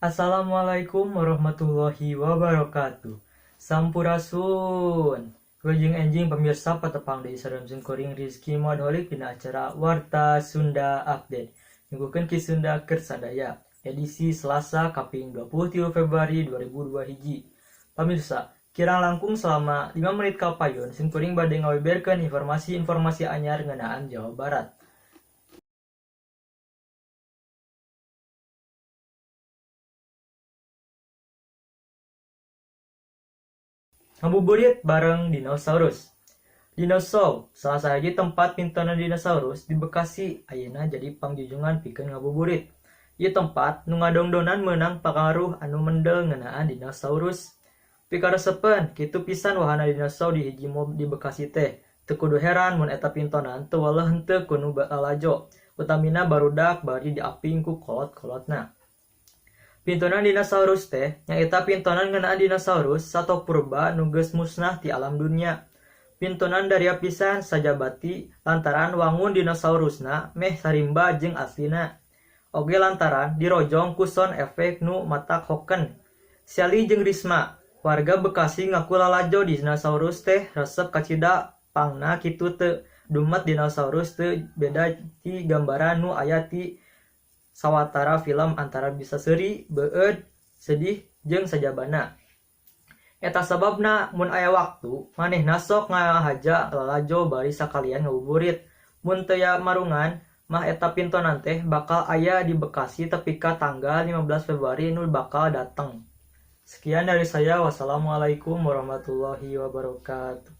Assalamualaikum warahmatullahi wabarakatuh. Sampurasun. Wilujeng enjing pamirsa, patepang deui sareng simkuring Rizky Muadholik dina acara Warta Sunda Update. Nyuguhkeun Ki Sunda keur sadaya. Edisi Selasa kaping 23 Februari 2002 hiji. Pamirsa, kirang langkung selama 5 menit kapayun simkuring bade ngabeberkeun informasi-informasi anyar ngeunaan Jawa Barat. Ngabuburit bareng dinosaurus. Dinosaur, salah sahiji tempat pintonan dinosaurus di Bekasi, ayeuna jadi pangjujungan pikeun ngabuburit. Ieu tempat nu ngadongdonan meunang pangaruh anu mendel ngeunaan dinosaurus. Pikaresepeun kitu pisan wahana dinosaur di hiji mall di Bekasi teh. Teu kudu heran mun eta pintonan teu weleh henteu ku nu lalajo, utamina barudak bari diaping ku kolot-kolotna. Pintonan dinosaurus teh nyaeta pintonan ngeunaan dinosaurus sato purba nu geus musnah ti alam dunya. Pintonan daria pisan sajabati lantaran wangun dinosaurusna meh sarimba jeung aslina. Oge lantaran dirojong ku sound effect nu matak hoken. Sally jeung Risma, warga Bekasi, ngaku lalajo dinosaurus teh resep kacida pangna kitu teu dumet dinosaurus teu beda ti gambaran nu aya di sawatara film antara bisa seuri, beueud, sedih jeung sajabana. Eta sababna mun aya waktu manehna sok ngahaja lalajo bari sakalian ngabuburit. Mun teu marungan mah eta pintonan teh bakal aya di Bekasi tepi ka tanggal 15 Februari nu bakal dateng. Sekian dari saya, wassalamualaikum warahmatullahi wabarakatuh.